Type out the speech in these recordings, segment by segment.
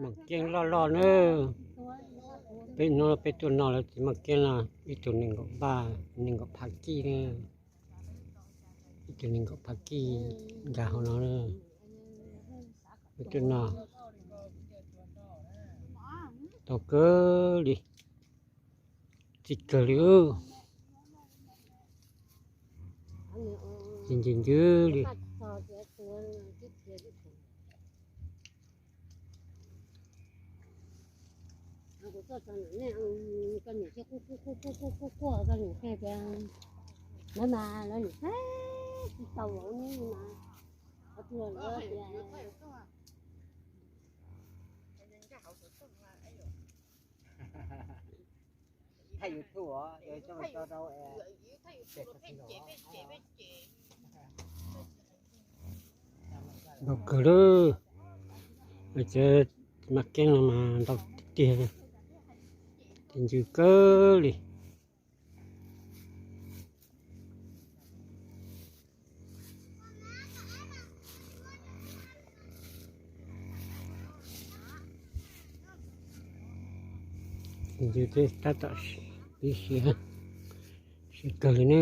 Mas keeb loj loj na. Peb hnub peb tuaj no lawv txiv mas keeb no, ib tug nees nkaum phav, nees nkaum phav kij na. Ib tug nees nkaum phav kij nkag hauv no. Peb tuaj no tau kawg li, txi kawg li, txi ncw ncw li. Ntau kawg lawm, cov mas keeb no mas ntau tiag tiag, txi ncw kawg li. Txi ncw thiab tab tom pib siav, siav kawg li na.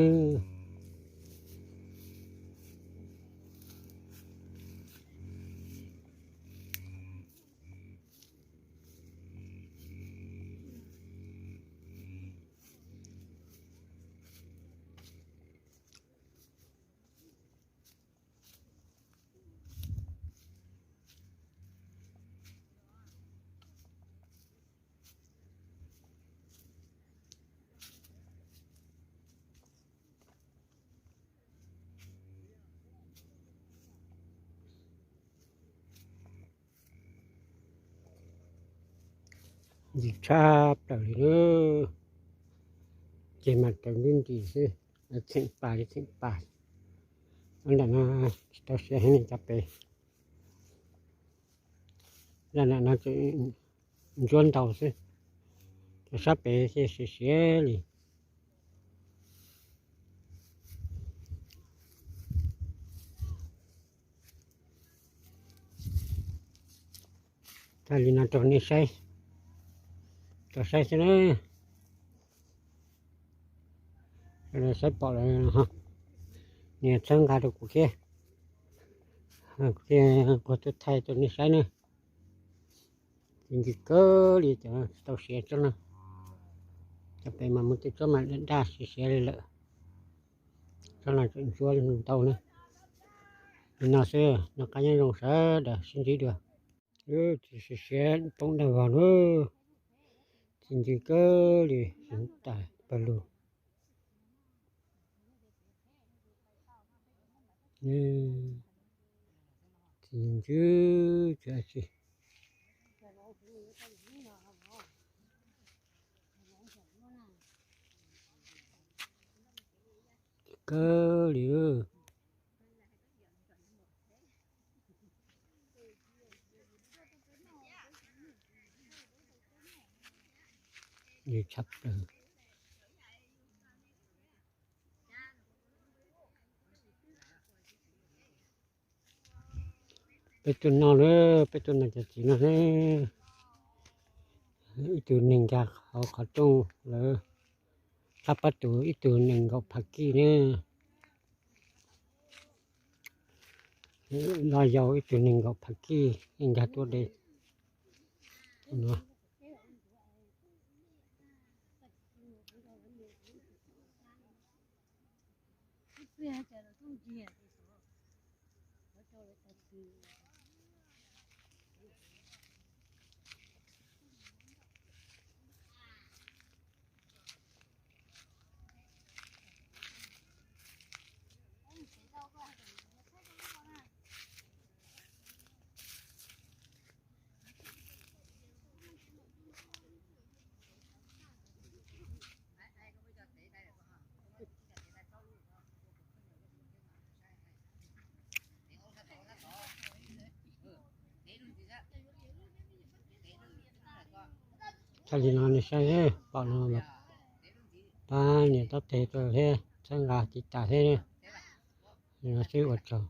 Ncw tshaj plaws li na. Ces mas raws nruab nris xwb, txheem pas li txheem pas. Nram no tsis tau siav heev li, cov pem, nram no tseem ntsuab ntau xwb, cov sab pem thiaj siav siav li. Thaij li no rau nej saib, rau saib xwb na. Saib pom lawm, nias txhawb nqa rau kuv thiab, kuv thiaj tuaj thaij rau nej saib na. Txi ncw kawg li, cov tsis tau siav tsob no. Cov pem mas muaj tej tsob mas daj daj siav siav li lawm. Tsob no tseem ntsuab ntau na. Li no xwb, noj qab nyob zoo sawv daws sib ntsib dua. Tsis siav siav poob daj vog na. Txi ncw kawg li, tas pawg lug. Txi ncw, tsis hais tsis kawg li. Tshaj plaws. Peb tuaj no na, peb tuaj no cov txiv no na, ib tug neeg nkag hauv qhov rooj lawm, qab pab tus ib tug nees nkaum phav kij na. Los yau ib tug nees nkaum phav kij nkag tuaj de no. Thaij li no nej saib, pom no mas pab niam tab tes rau thiab txhawb nqa tiv tas thiab. Li no xwb ua tsaug.